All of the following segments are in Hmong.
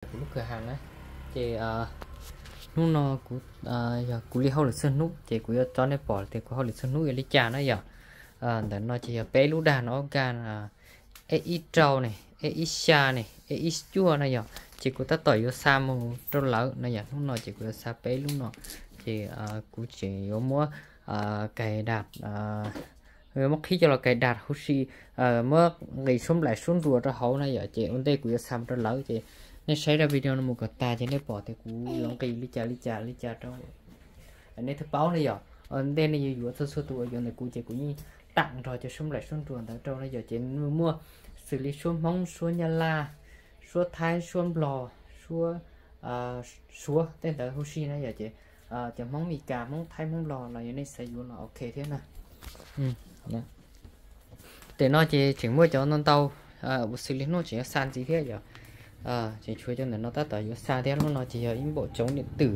Kuv lub kwj ha na. Ces hnub no kuv, yog kuv li hauj lwm txhua hnub ces kuv yuav tso nej pom tias kuv hauj lwm txhua hnub yog li cas na yom. Ntawm no ces yog peb lub dag no, ob nkag, E ib rau ne, E ib xya ne, E ib cuaj na yom. Ces kuv tab tom yuav xa mus rau lawv na yom. Hnub no ces kuv yuav xa peb lub no. Ces kuv tseem yuav muab kais dam, yuav muab qhib coj los kais dam huv si, muab nqis suab nplaim suab nruas rau hauv na yom. Ces ua ntej kuv yuav xa mus rau lawv ces nej saib rau video no mus kom tag ces nej pom tias kuv yuav nqis li cas li cas li cas rau nej thiaj paub ne yom. Ua ntej nej yuav yuav txhua txhua tus uas yuav ntawm kuv ces kuv yeej tam nrog cov suab nplaim suab nruas ntawd rau na yom. Ces nws muaj xws li suab Hmoob, suab Nyab Laj, suab Thaib, suab Nplog, suab Suav tej ntawd huv si na yom. Ces cov Hmoob Meskas, Hmoob Thaib, Hmoob Nplog los yog nej xav yuav los ok thiab na. Ces no ces tseem muaj cov ntau ntau, ua xws li hnub tseem yuav xa ntxiv thiab yom. Tseem tshuav cov ntawm no tab tom yuav xa thiab. Lub no ces yog ib npaum tsoov niam twm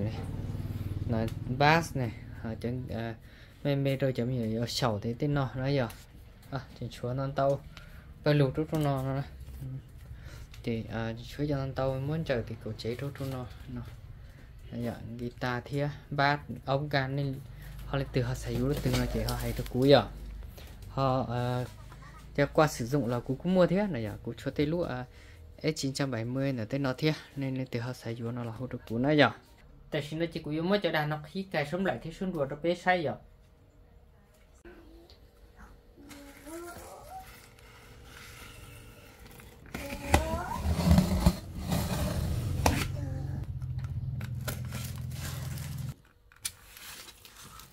ne, bas ne, me me rau cov me nyuam yaus xyaum tej tej no na yom. Tseem tshuav ntau ntau pawg lug rau rau no no. Ces tshuav cov ntau ntau muab ntsaws tim kaum tsev rau rau no no. Guitar thiab bas, ob nkag, nej ho leej twg ho xav yuav lub twg no ces ho hais rau kuv yom. Ho cov quaj xwm zoom los kuv kuj muaj thiab na yom. Kuv tshuav tej lub F chín trăm bảy mươi ntawm tej no thiab, nej leej twg ho xav yuav no los hu rau kuv na yom. Tam sim no ces kuv yuav muab cov dag no qhib kais suab nplaim thiab suab nruas rau peb saib yom.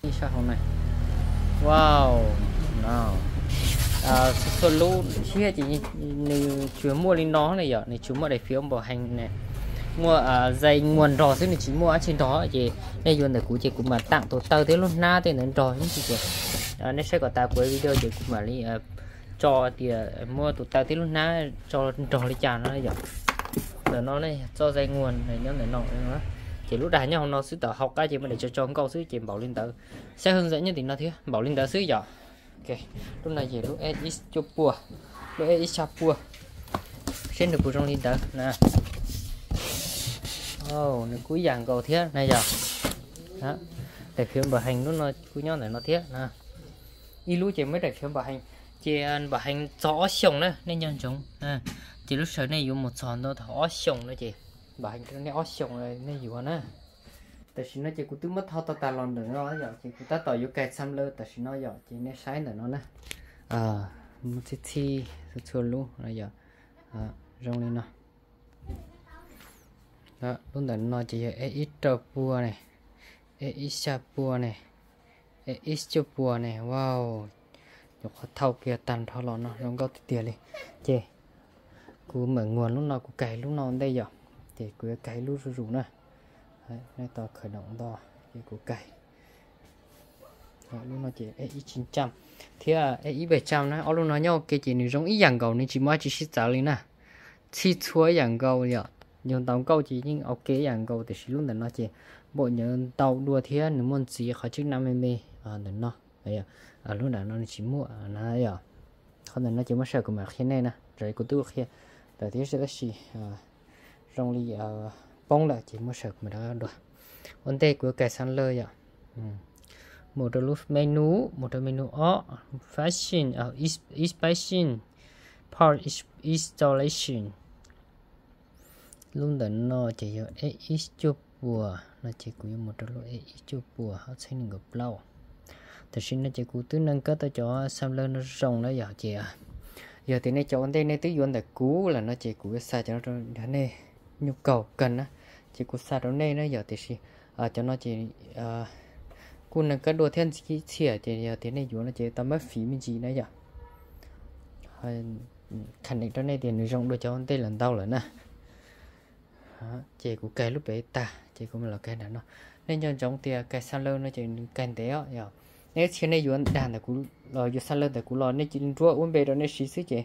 Ib sab hauv na. Wow, no. Txhua lub thiab ces nws tsuas muaj li no na yom, nws tsuas muaj daim phiv npau hees ne, muaj zais nguas nrog xwb, nws tsis muaj dab tsi nrog. Ces nej yuav ntawm kuv ces kuv mam tam tus taw thiab lub hnab tej ntawd nrog ib ntsis ces nej saib kom tas kuv video ces kuv mam li tso tias muaj tus taw thiab lub hnab tso nrog li cas no yom. Ntawm no ne txoj zais nguas nyob ntawm no, ces lub dag nyob hauv no xwb, tom hauv qab ces muaj daim tso tso nkauj xwb ces npaum li ntawd. Saib hwj ntxawm nyob tim no thiab, npaum li ntawd xwb yom. Lub no ces lub F ib cuaj puas, lub F ib xya puas, seb nws puas zoo li ntawd na. Nws kuj ib yam nkaus thiab na yom. Daim phiv npau hees lub no kuj nyob ntawm no thiab na. Ib lub ces muaj daim phiv npau hees, ces npau hees txog ob xyoos na, nej nco ntsoov. Ces lub sij hawm nej yuav mus txog ntawm thaum ob xyoos no ces npau hees rau nej ob xyoos nej yuav na. Tam sim no ces kuv twb muab thau tau tas los ntawm no yom, ces kuv tab tom yuav kais xam law tam sim no yom, ces nej saib ntawm no na. Muaj txhij txhij txhua txhua lub no yom, zoo li no. Lub ntawm no ces yog F ib rau puas ne, F ib xya puas ne, F ib cuaj puas ne, wow. Nyuam qhuav thau kiag tag nrho los no zoo nkauj tiag tiag li. Ces kuv mam nguas lub no kuv kais lub no ua ntej yom, ces kuv yuav kais lub zuj zus na. Nej tos khawm doom nto, ces kuv kais. Lub no ces F ib chín trăm thiab F ib bảy trăm na, ob lub no nyob ua ke ces nws zoo ib yam nkaus, nws tsis muaj dab tsi sib txawv li na. Txhij txhua ib yam nkaus yom, yog ntau nkauj ces yeej ua ke ib yam nkaus, tiam sis lub ntawm no ces npaum nyuav ntau dua thiab nws muaj ntxiv qhov tswb na me me ntawm no. Lub ntawm no nws tsis muaj na yom. Qhov ntawm no ces muab saib kuv mam qhia nej na, raws li kuv twb qhia lawm thiab tab sis zoo li poob lawm ces muab saib kuv mam rov dua. Ua ntej kuv yuav kais xam law yom. Mus rau lub menu, mus rau menu ob, fashion, expansion, part installation. Lub ntawm no ces yog F ib cuaj puas no ces kuv yuav mus rau lub F ib cuaj puas ob txhiab nees nkaum plaub. Tam sim no ces kuv twb naj kab tau cov xam law no zoo na yom, ces yog tias nej cov ua ntej nej twb yuav ntawm kuv lawm no ces kuv yuav xa cov no rau nej nhu kaus kawg na, ces kuv xa rau nej na yom. Tiam sis cov no ces kuj naj kab dua thiab ntxim txiaj, ces yog tias nej yuav no ces tau mab fiv me ntsis na yom. Kham neem rau nej tias nws zoo dua cov ua ntej lawm ntau lawm na. Ces kuv kais lub pem tag ces kuv mam los kais nram no. Nej nco ntsoov tias kais xam law no ces nws kais ntev os yom. Nej txhia nej yuav dag ntawm kuv los yuav xam law ntawm kuv los nej cia li nruab ua npe rau nej siv xwb ces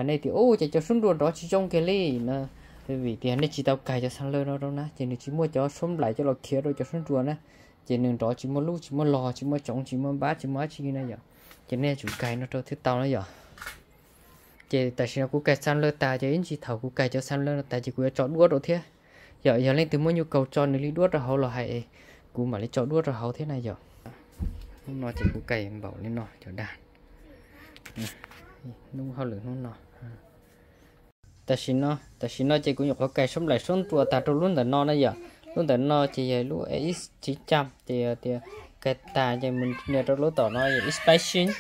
nej tias ub ces cov suab nruas nrov tsis zoo kiag li no, vim tias nej tsis tau kais cov xam law no rau na ces nws tsis muaj cov suab nplaim coj los khiav rau cov suab nruas na, ces nws nrov tsis muaj lub tsis muaj los tsis muaj tsoov tsis muaj npab tsis muaj dab tsi na yom. Ces nej tsum kais no rau thiaj tau na yom. Ces tam sim no kuv kais sampler tas ces ib ntsis thaum kuv kais cov sampler no tas ces kuv yuav tso duab rau thiab. Yog, yog leej twg muaj nhu kaus tso nws li duab rau hauv los hais, kuv mam li tso duab rau hauv thiab na yom. Hnub no ces kuv kais npaum li no cov dag. Hnub hauj lwm hnub no. Tam sim no, tam sim no ces kuv nyuam qhuav kais suab nplaim suab nruas tas rau lub ntawm no na yom. Lub ntawm no ces yog lub ib tsis cam ces tias kais tas ces mus nias rau lub tom no yog ib spacing.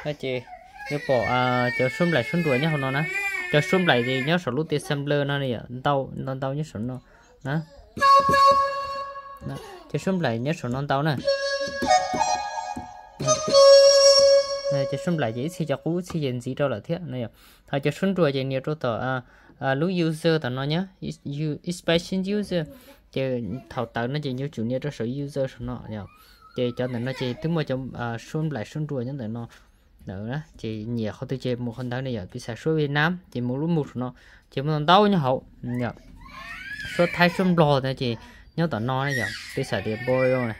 No ces yuav pom cov suab nplaim suab nruas nyob hauv no na. Cov suab nplaim ces nyob saum lub tias sampler no yom, ntau ntau ntau nyob saum no na. Cov suab nplaim nyob saum no ntau na. Cov suab nplaim ces ib txhia cov qub ib txhia ces ntxiv rau lawm thiab no yom. Ho cov suab nruas ces nias rau tom lub user tom no nyob, expansion user. Ces thaum tawm no ces yuav tsum nias rau saum user saum no yom. Ces cov ntawm no ces twb muaj cov suab nplaim suab nruas nyob ntawm no ntawd na, ces nyiam qhov twg ces mus qhov ntawd na yom. Piv xam suab Vietnam ces mus lub mus saum no, ces muaj ntau nyob hauv. Suab Thaib suab Nplog no ces nyob tom no na yom, piv xam tias Boreal na.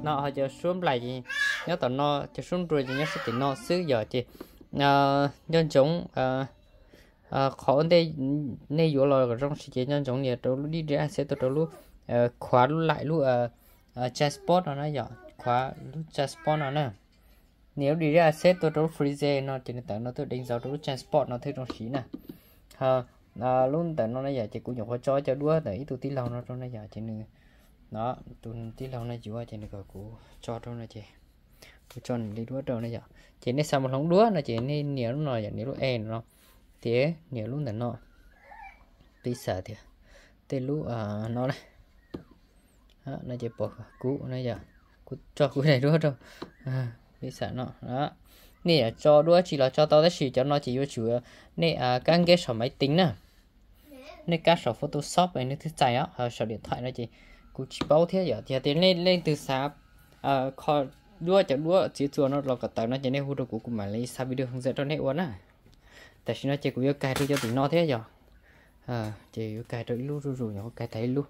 No ho cov suab nplaim nyob tom no, cov suab nruas ces nyob sab tim no xwb yom. Ces nco ntsoov qhov ntej nej yuav los kom zoo siv ces nco ntsoov nias rau lub D J access tuaj rau lub, khuav lub laim lub transport no na yom, khuav lub transport no na. Nias lub D J access tuaj rau lub freeze no ces nws tawm no tuaj deev zauv rau lub transport no thiaj zoo siv na. Lub ntawm no na yom, ces kuv nyuam qhuav tso cov duab ntawm ib tug tij laug no rau na yom, ces nws, no, tus tij laug no yuav ces nws kom kuv tso rau no ces kuv tso nws li duab rau na yom. Ces nej xav mus hloov duab no ces nej nias lub no yom, nias lub E no, ces nias lub ntawm no, piv xam tias tej lub no na, no ces pom kuv na yom, kuv tso kuv daim duab rau, piv xam no. Nej yuav tso duab tsi los tso tau tab sis cov no ces yuav tsum nej kab nkeeb saum maiv tis na. Nej kab saum Photoshop nws thiaj txais os, saum điện thoại no ces kuv tsis paub thiab yom. Yog tias nej leej twg xav kho duab cov duab txiav txuas no los kom tawm no ces nej hu rau kuv, kuv mam li xa video hướng dẫn rau nej ua na. Tam sim no ces kuv yuav kais rau cov tim no thiab yom. Ces yuav kais rau ib lub zuj zus, yuav kais tag ib lub,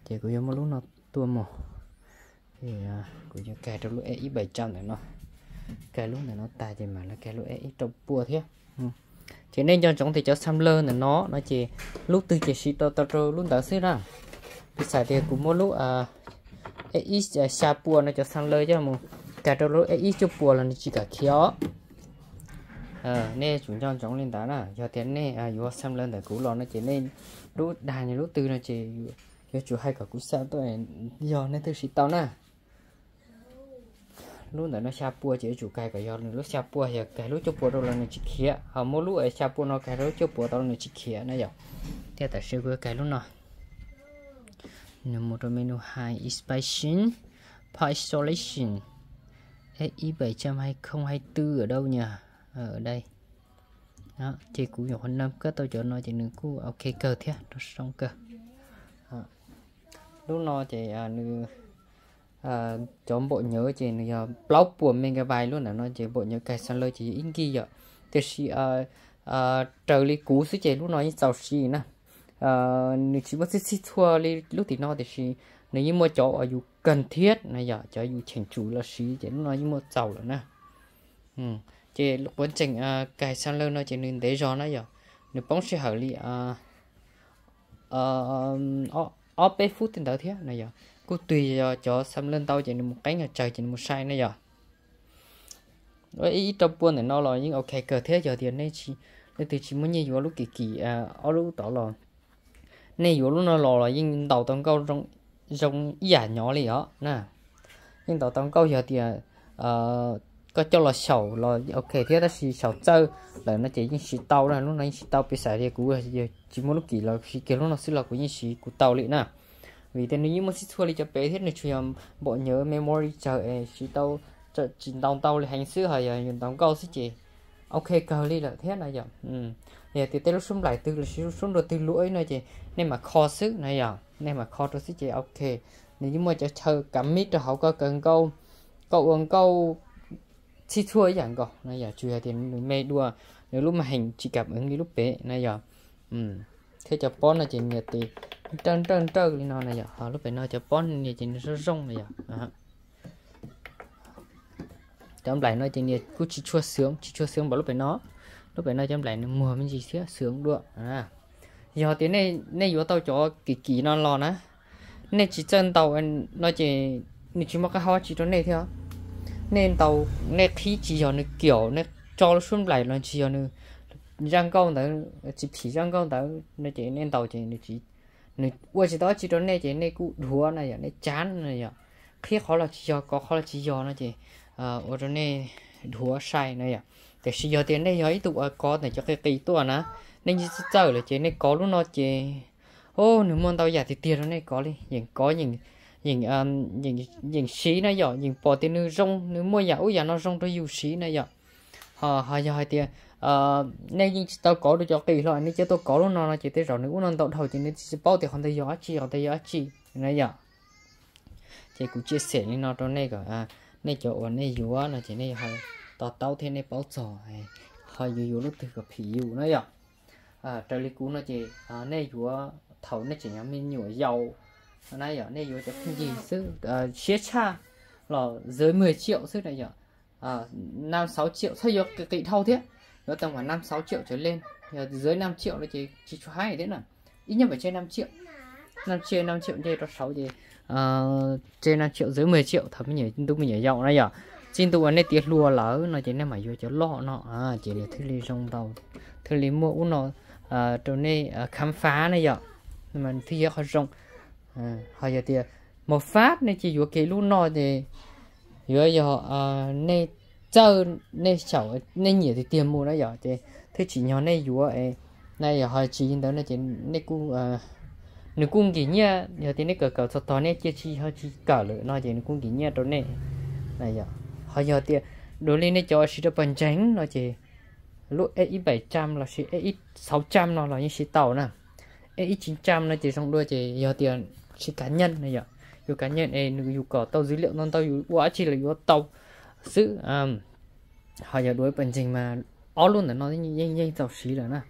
ces kuv yuav muab lub no tua mus. Kuv yuav kais rau lub E ib bảy trăm ntawm no, kais lub ntawm no tas ces mam li kais lub E ib rau pua thiab. Ces nej nco ntsoov tias cov sampler ntawm no no ces lub twg ces siv tau tau rau lub ntawd xwb na. Piv xam tias kuv muab lub E ib xya pua no cov sampler coj mus kais rau lub E ib cuaj pua los nws tsis kam khiav os. Nej tsum nco ntsoov li ntawd na, yog tias nej yuav sampler ntawm kuv los no ces nej lub dag nws lub twg no ces yuav tsum hais kom kuv xa tuaj, yog nej thiaj siv tau na. Lub ntawm no xya pua ces yuav tsum kais kom yog nws lub xya pua, yog kais lub cuaj pua rau los nws tsis khiav, ho muab lub xya pua no kais rau lub cuaj pua tau los nws tsis khiav na yom. Thiab tam sim kuv yuav kais lub no, nws mus rau menu high expansion, power isolation, E ib bảy trăm hai không hai tư ở đâu nhỉ? Ở đây. Ces kuv nyuam qhuav nab kab tau cov no ces nws kuj ok kawg thiab, rau zoo kawg. Lub no ces nws, cov npaum nyuv ces nws yog plaub puas megabyte, lub ntawm no ces npaum nyuv kais sampler ces yog ib nkig yom. Tiam sis raws li kuv xwb ces lub no yeej txaus siv na. Nws tsis muaj txhij txhij txhua li lub tim no tiam sis nws yeej muaj cov uas yus kawg thiab na yom, cov yus cheem tsum los siv ces lub no yeej muaj txaus lawm na. Ces quav tseem kais sampler no ces nws ntev zog na yom, nws poob sij hawm li ob peb phút tej ntawd thiab na yom. Kuj tug yog cov sampler ntau ces nws mus qeeb tsawg ces nws mus sai na yom. Ib rau pua ntawm no los yeej ok kawg thiab, yog tias nej leej twg tsis muaj nyiaj yuav lub kim kim ob lub tod los, nej yuav lub no los los yeej ntaus tau nkauj zoo ib yam nyob li os na. Yeej ntaus tau nkauj yog tias koj coj los xyaum los ok thiab, tab sis xyaum txawj lawm no ces yeej siv tau na, lub no yeej siv tau, piv xam tias kuv tsis muaj lub kim los siv kiag lub no xwb los kuv yeej siv kuv tau li na. Vim tias nws yeej muaj txhij txhua li cov pem thiab nws tsuas yog npaum nyuv memory tsawg es siv tau tsis ntaus ntau li heev xwb, ho yog yus ntaus nkauj xwb ces ok kawg li lawm thiab na yom. Yog tias tej lub sub nplaim twg los sis lub sub nrua twg luaj no ces nej mam kho xwb na yom, nej mam kho rau xwb ces ok. Nws yeej muaj cov chaw kav mib rau hauv koj kaw nkauj, koj ua nkauj txhij txhua ib yam nkaus na yom, tsuas yog tias nws me dua, nws lub màn hình tsis cảm ứng li lub pem na yom. Thiab cov pob no ces nws tis nrawj nrawj nrawj li no na yom, ho lub pem no cov pob nws ces nws zoo zoo na yom. Cov nplaim no ces nws kuj tsis tshua xyoov, tsis tshua xyoov npaum lub pem no. Lub pem no cov nplaim nws muag me ntsis thiab xyoov dua. Yog tias nej yuav tau cov kim kim no los na, nej tsis txawj ntaus no ces nws tsis muaj qab hau tsi rau nej thiab. Nej ntaus, nej qhib tsis yog nws kiaum, nej tso lub sub nplaim los tsis yog nws zaj nkauj ntawd, tsis phim zaj nkauj ntawd no ces nej ntaus ces nws ua tsis tau dab tsi rau nej ces nej kuj dhuav na yom, nej chán na yom. Qhib qhov los tsis yog, kov qhov los tsis yog no ces ua rau nej dhuav sai na yom. Tiam sis yog tias nej yog ib tug uas kov ntawm cov qis qis tuaj na, nej yeej txawj txawj lawm ces nej kov lub no ces, o, nws muaj ntau yam tiag tiag rau nej kov li, yeem kov, yeem siv na yom, yeem pom tias nws zoo, nws muaj yam ub yam no zoo rau yus siv na yom. Ho yog hais tias nej yeej tsis tau kov rau cov qis hlo, nej cia tuaj kov lub no no ces tej zaum nws ub no ntau dhau ces nws tsis paub tias qhov ntawd yog dab tsi, qhov ntawd yog dab tsi na yom. Ces kuv chia sẻ li no rau nej kom nej cov uas nej yuav no ces nej to taub thiab nej paub txog, ho yus yuav lub twg kom phim yus na yom. Raws li kuv no ces nej yuav thaum nej tseem yog me nyuam yaus na yom, nej yuav cov phooj ywg xwb, siab tshaj los dưới mười triệu xwb na yom. Năm sáu triệu, txhob yuav qis dhau thiab, yuav tau mas năm sáu triệu trở lên, yog dưới năm triệu no ces tsis tshua haib thiab na. Ít nhất phải trên năm triệu, năm triệu, năm triệu nce rau saud ces trên năm triệu, dưới mười triệu thaum me nyuam, ntu me nyuam yaus na yom. Txij ntu uas nej tiav hluas lawm no ces nej mam yuav cov loj no ces nws thiaj li zoo ntau, thiaj li muaj ub no rau nej khám phá na yom, mas thiaj yog qhov zoo. Ho yog tias một phát nej cia yuav kiag lub no ces yuav yog nej txawj, nej xyaum, nej nyiam tiag tiag mus na yom, ces thiaj tsim nyog nej yuav na yom. Ho tsis li ntawd no ces nej kuj, nws kuj nkim nyiaj, yog tias nej kawm kawm txog tog nej cia tsis, ho tsis kawm lawm no ces nws kuj nkim nyiaj rau nej na yom. Ho yog tias dua li nej cov siv rau pawg ntseeg no ces lub E X bảy trăm lossis E X sáu trăm no los yeej siv tau na. E X chín trăm no ces zoo dua ces yog tias siv cá nhân na yom, yus cá nhân es nws yus kom tau dữ liệu ntau ntau, yus ua dab tsi los yuav tau xwb. Ho yog dua pawg ntseeg mas ob lub ntawm no yeej yeej txaus siv lawm na.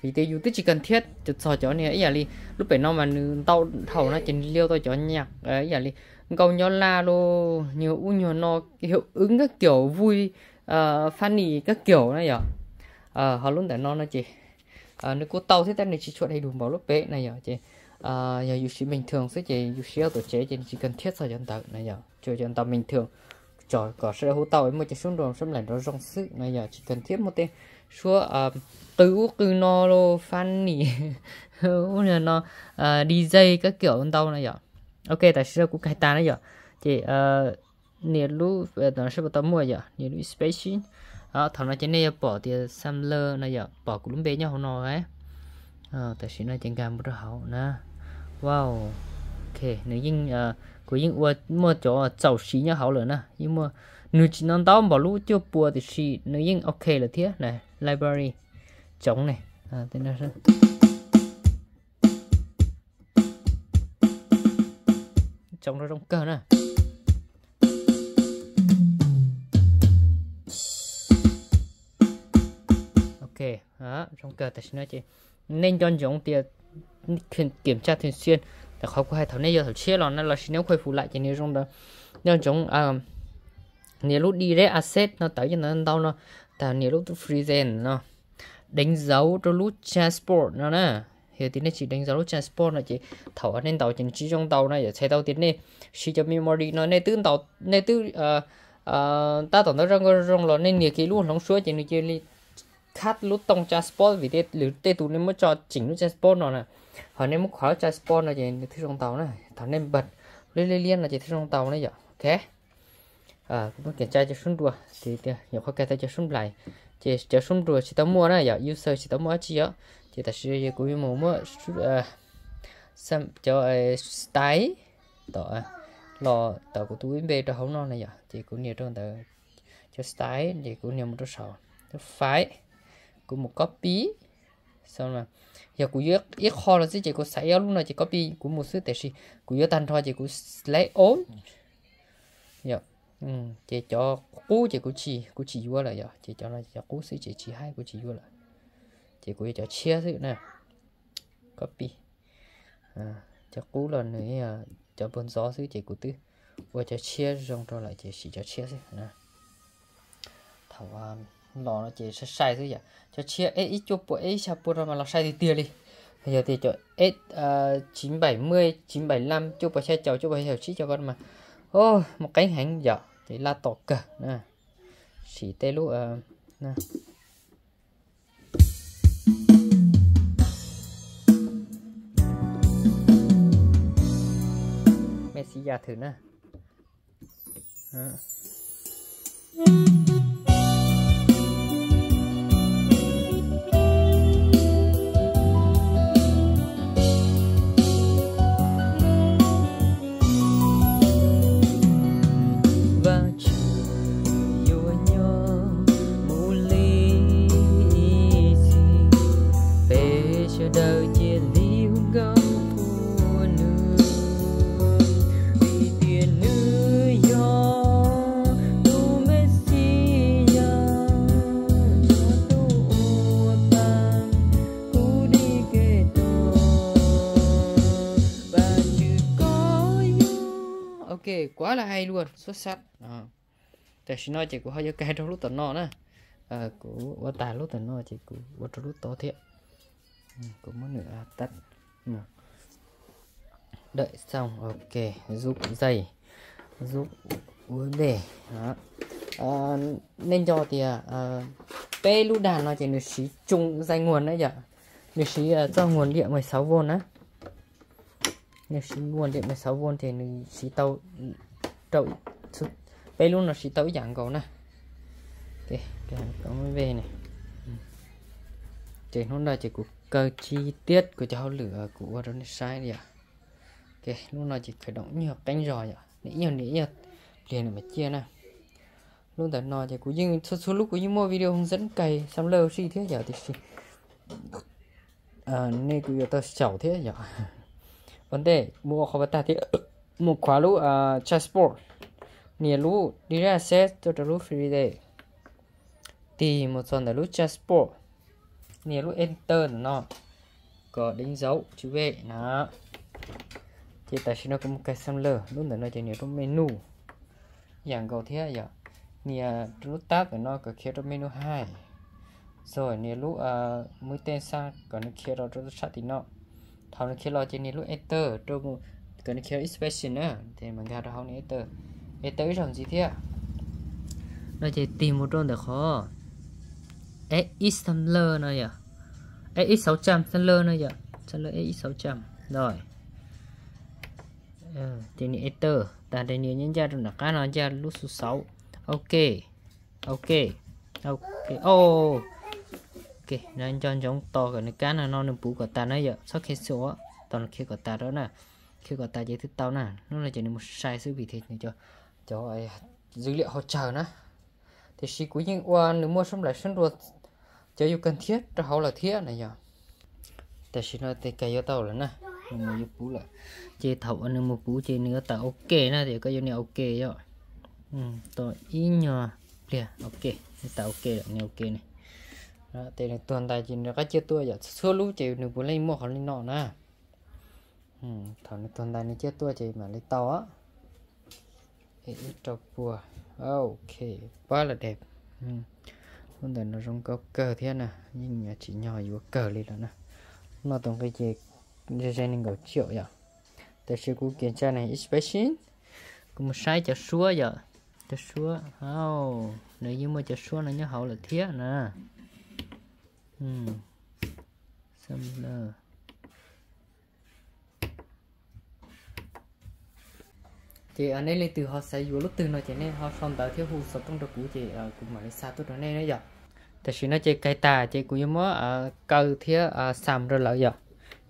Vim tias yus twb tsis cần thiết txog cov niag ib yam li lub pem no mas nws ntau dhau no ces nws liau tau cov nhạc ib yam li nkauj nyob laj los nyuag ub nyuag no, hiệu ứng các kiểu vui, funny các kiểu na yom. Ho lub ntawm no no ces nws kuj tau thiab tab nws tsis tshua đầy đủ npaum lub pem na yom, ces yog yus siv bình thường xwb ces yus siv tuam tsev ces nws tsis cần thiết txog cov ntawd na yom, tsuas cov ntawd bình thường, tso kom sawv daws hu tau, muaj cov suab nrua suab nplaim nrov zoo xwb na yom, tsis cần thiết muaj tej suab qw ub qw no los funny ub no, D J các kiểu ntau na yom. Ok, tam sim no kuv cài tas na yom, ces nias lub, seb puas tau muaj yom, nias lub space. Thaum no ces nej yuav pom tias Sam Lơ no yom, pom kuv lub npe nyob hauv no. Tam sim no ces nkag mus rau hauv na. Wow, ok, nws yeej, kuv yeej ua muaj cov txaus siv nyob hauv lawm na, yeej muaj, nws tsis no ntau npaum lub cuaj pua tiam sis nws yeej ok lawm thiab na. Library, tsoov ne, tsoov rau zoo kawg na. Ok, zoo kawg. Tam sim no ces nej nco ntsoov tias kiểm tra thường xuyên, rau qhov kuv hais thaum nej yuav thaum tshiab los na, lossis nej khuj fum lam ces nws zoo ntawd. Nco ntsoov nias lub Direct Access no tawm cov ntawv ntau no, tas nias lub Present no, đánh dấu rau lub transport no na. Yog tias nej tsis đánh dấu lub transport no ces thaum nej ntaus ces nws tsis zoo ntaus na yom. Txhais tau tias nej siv cov memory no nej twb ntaus, nej twb tab tom ntawv zoo nkauj zoo los nej nias kiag lub hloov suab ces nws cia li cut lub tooj transport vim tias lwm tej tus nej muab tso tseem lub transport no na. Ho nej muab khuam lub transport no ces nws thiaj zoo ntaus na. Thaum nej npaj liab liab liab no ces thiaj zoo ntaus na yom. Ok, kuv muab kiểm tra cov suab nrua ces tias nyuam qhuav kag tau cov suab nplaim, ces cov suab nrua tsis tau muaj na yom, user tsis tau muaj dab tsi os. Ces tam sim no kuv yuav mus muab cov style tom los tawm kuv tus U S B rau hauv no na yom, ces kuv nias rau ntawd, cov style ces kuv nias mus rau saum file, kuv mus copy. Xo, yog kuv yuav ib qho los xwb ces kuv xaiv ob lub no ces copy kuv mus xwb, tiam sis kuv yuav tag nrho ces kuv select all. Yog, ces cov qub ces kuv tsis, kuv tsis yuav lawm yom, ces cov no cov qub xwb ces tsis haib, kuv tsis yuav lawm. Ces kuv yuav cov tshiab xwb na. Copy. Cov qub los nws, cov puag ntxov xwb ces kuv twb ua cov tshiab zoo rau lawm ces siv cov tshiab xwb na. Thaum los no ces sai sai xwb yom, cov tshiab ib cuaj pua ib xya pua no mas los sai tiag tiag li. Yog tias cov S chín bảy mươi, chín bảy lăm, cuaj pua xya caum, cuaj pua xya caum tsib cov ko mas, mus qeeb heev yom, ces laj tom kawg na. Siv tej lub, me xi ya thwm na. Vajtswv yuav nyob mus li ib txhis, peb sawv daws cia li hu nkauj qhuas nws, vim tias nws yog tus Mexiyas, yog tus uas pab kuv dim kev tuag. Vajtswv koj yog, ok, quá là hay luôn, xuất sắc. Tam sim no ces kuv ho yuav kais rau lub tom no na. Kuv ua tag lub tom no ces kuv ua rau lub tod thiab. Kuv muab nws tắt. Đợi xong, ok, rút dây, rút U S B. Nej nco tias peb lub dag no ces nws siv tsoom dây nguồn na yom, nws siv txoj nguồn điện mười sáu V na. Nws siv nguồn điện mười sáu V ces nws siv tau rau, peb lub no siv tau ib yam nkaus na. Ces hnub no ces kuv kaw chi tiab kuv cov hauj lwm kuv ua rau nej saib li yom. Lub no ces khởi động ib nyuag qeeb zog yom, nws ib nyuag nias ib nyuag pliag nws mam ciaj na. Lub ntawm no ces kuv yeej txhua txhua lub kuv yeej muaj video hướng dẫn cài Xamlr si thiab yom, tiam sis nej kuj yuav tau xyaum thiab yom. Ua ntej mus ua qhov pas tag thiab, mus khuav lub transport, nias lub direct access tuaj rau lub Finder, tig mus txog ntawm lub transport, nias lub enter ntawm no, kom đánh dấu chữ V na. Ces tam sim no kuv mus cài Xamlr, lub ntawm no ces nias rau menu, yam nkaus thiab yom. Nias rau lub tab ntawm no kom khiav rau menu hai, txog nias lub mũi tên sang kom nws khiav rau rau sab tim no. Thaum nws khiav los ces nias lub enter rau, kom nws khiav expression na, ces mas nkag rau hauv nias enter, enter ib zaug ntxiv thiab. No ces tig mus rau ntawm qhov F X Xamlr no yom, F X sáu trăm Xamlr no yom, Xamlr F X sáu trăm rồi. Ces nias enter tag, nias ncaj ncaj rau nram qab no ncaj lub số sáu. Ok, ok, ok, ok. Nco ntsoov tos kom nws kab no no nws puv kom tas na yom, txhob cancel, tos nws khiav kom tas rau na. Khiav kom tas ces twb tau na. Hnub no ces nws mus sai xwb vim tias nws cov, cov dữ liệu hỗ trợ na. Tiam sis kuv yeej ua nws muaj sab nplaim sab nrua cov yus kawg thiab rau hauv lawm thiab na yom. Tam sim no tes kais yuav tau lawm na, nws mus yuav puv lawm. Ces thaum uas nws mus puv ces nws yuav tawm ok na, ces koj yuav nias ok yom. Tos ib nyuag pliag, ok, nws tawm ok lawm, nias ok ne. Ces nws tuag ntais ces nws rov qab ciaj tuaj yom, txhua txhua lub ces nws puav leej muaj qhov li no na. Thaum nws tuag ntais nws ciaj tuaj ces mam li tau. Ib rau puas, ok, pab la deb. Lub ntawm no zoo nkauj kawg thiab na, yeej tsim nyog yuav kawg li lawm na. No tus nqi ces ze ze nees nkaum triệu yom. Tam sim kuv kiểm tra này, inspection, kuv mus saib cov suab yom. Cov suab, nws yeej muaj cov suab no nyob hauv lawm thiab na. Ces nej leej twg ho xav yuav lub twg no ces nej ho sau ntawv thiab hu xov tooj rau kuv ces kuv mam li xa tuaj rau nej na yom. Tam sim no ces kais tas ces kuv yuav muab kaw thiab xam rau lawv yom.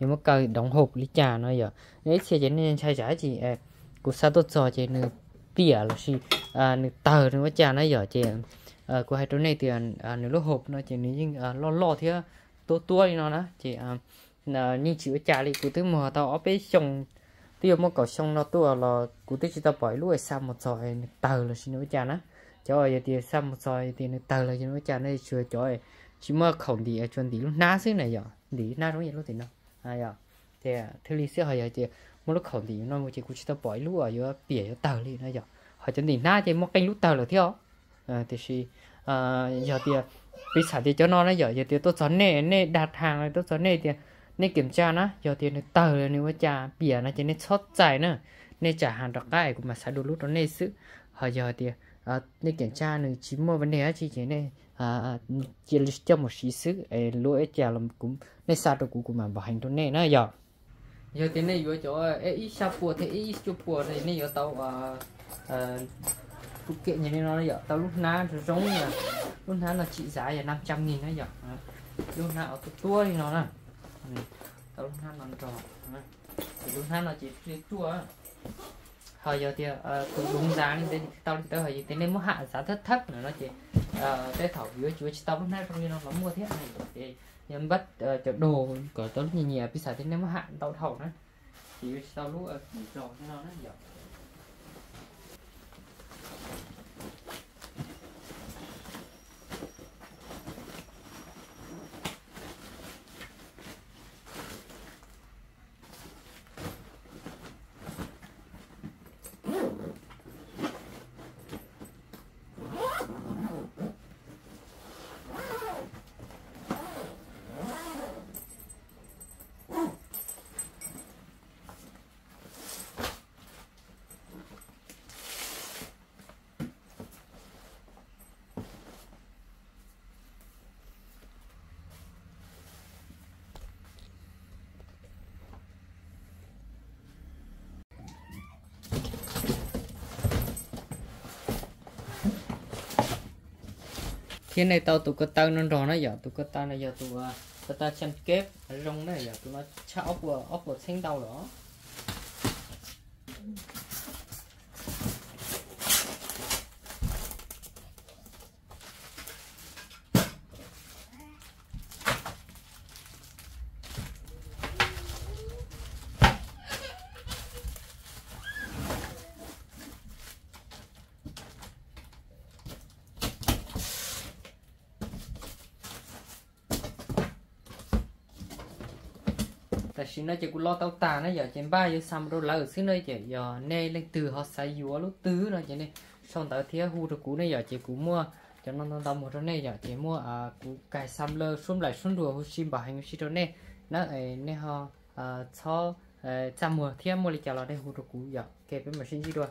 Yuav muab kaw đóng hộp li cas no yom. Ib txhia ces nej ntshai tsam dab tsi, kuv Kuv xa tuaj txog ces nws piam los sis nws tawg nws ua cas na yom, ces kuv hais rau nej tias nws lub hauv no ces nws yeej loj loj thiab tuab tuab li no na, ces yeej tsis ua cas li. Kuv twb muag tau ob peb xyoo, twb yuav muaj kaum xyoo no tuaj los kuv twb tsis tau pom ib lub xa mus txog nws tawg los sis nws ua cas na. Cov yog tias xa mus txog tias nws tawg los yog nws ua cas no, tsuas cov tsis muaj khaum ntim, tsuas ntim lub hnab xwb na yom, ntim lub hnab zoo li lub tim no. Ces thiaj li xwb, ho yog tias muaj lub khaum ntim no ces kuv tsis tau pom ib lub yuav piam yuav tawg li na yom. Ho cov ntim hnab ces muaj qee lub tawg lawm thiab. Tiam sis yog tias piv xam tias cov no na yom, yog tias tuaj txog nej, nej dag thas tuaj txog nej tias nej kiểm tra na, yog tias nws tawg nws ua cas piam no ces nej txhob txais na, nej tsam has rov qab es kuv mam xav dua lub rau nej xwb. Ho yog tias nej kiểm tra nws tsis muaj vấn đề dab tsi ces nej cia li coj mus siv xwb, lub ib cas los nej xa rau kuv, kuv mam npam heev rau nej na yom. Yog tias nej yuav cov ib xya puas thiab ib cuaj puas no nej yuav tau tus kiam nyem li no yom, tau lub hnab zoo zoo, lub hnab no trị giá yog năm trăm nghìn na yom. Lub hnab uas tuab tuab li no na, tau lub hnab no nrog, ces lub hnab no ces thiaj li ruaj. Ho yog tias tus đúng giá li ntawd tsis tau li ntawd, ho yog tias nej muab hạ giá thấp thấp no ces tej thaum yuav tsis, yuav tsis tau lub hnab zoo li no los muaj thiab. Ces yog npaj cov dog kom tau lub nyiam nyiam, piv xam tias nej muab hạ ntau dhau na, ces yuav tsis tau lub nrog li no na yom. Thiab nej tau tus ko taw no nrog na yom, tus ko taw no yog tus ko taw chăn kép zoo na yom, tus no tshaj ob puas txheeb ntau lawm. Tam sim no ces kuv lo tau tas na yom, ces npaj yuav xa mus rau lawv xwb na, ces yog nej leej twg ho xav yuav lub twg no ces nej sau ntawv thiab hu rau kuv ne yom, ces kuv muaj cov no ntau ntau muag rau nej yom, ces muaj kuv kais xa lawv suab nplaim suab nruas huv si npam heev huv si rau nej na, nej ho txhob txaj muag thiab muaj li cas los nej hu rau kuv yom, ok peb mam sib ntsib dua.